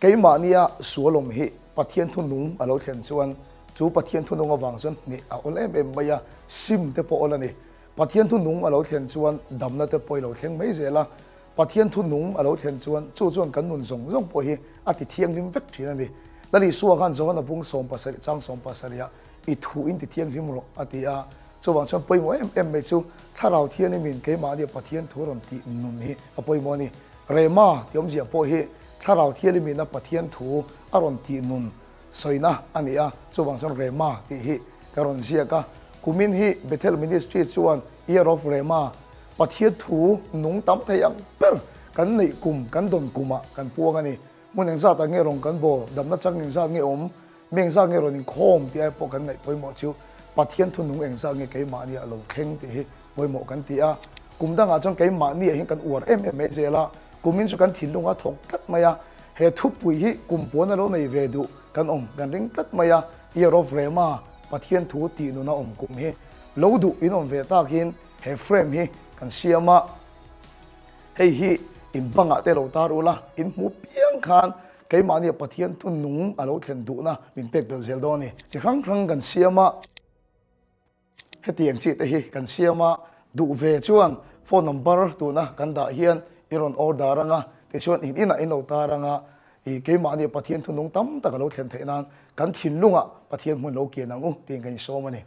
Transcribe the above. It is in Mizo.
Keimahnia sual awm hi Pathian thu nung a lo thlen chuan chu Pathian thu nung avang chuan hneh a awl em em mai a, sim te pawh awl a ni. Pathian thu nung a lo thlen chuan damna te pawh i lo thleng mai zel a, Pathian thu nung a lo thlen chuan chu chuan kan nun zawng zawng pawh hi a ti thianghlim vek thin a ni. Lal Isua khan Johana bung 17 chang 17 ah i thu in ti thianghlim rawh a ti a, chuvang chuan pawimawh em em mai chu Thlarau Thianghlimin keimahnia Pathian thu rawn tih nun hi a pawimawh a ni. Rema tih awmzia pawh hi Thlarau Thianghlimina Pathian thu a rawn tih nun sawina a ni a, chuvang chuan Rema tih hi ka rawn ziak a. Kumin hi Bethel Ministry chuan Year of Rema, Pathian thu nung tam thei ang ber kan neih kum, kan dawn kumah kan puang a ni. Hmun engzatah nge rawn kan bawl, damna chang engzat nge awm, mi engzat nge rawn inkhawm tih ai pawh kan ngaih pawimawh chu Pathian thu nung engzat nge keimahni a lo thleng tih hi pawimawh kan ti a. Kum dangah chuan keimahni ah hian kan uar em em mai zel a, kumin chu kan thinlung a thawk tlat mai a, he thupui hi kum puan a lo nei ve duh kan awm kan ring tlat mai a, Year of Rema, Pathian thu tih nuna awm kum hi lo duh in awm ve takin he frame hi kan siam a, hei hi in bangah te lo tar ula, in hmu piang khan keimahni ah Pathian thu nung a lo thlen duhna min pek belh zel dawn a ni. Chi hrang hrang kan siam a. Hetiang chi te hi kan siam a, duh ve chuan phone number tuna kan dah hian i rawn order anga, tichuan in inah in lo tar anga, i keimahni Pathian thunung tam tak a lo thlen theih nan kan thinlungah Pathian hmun lo kian ang u tiin ka insawm a ni.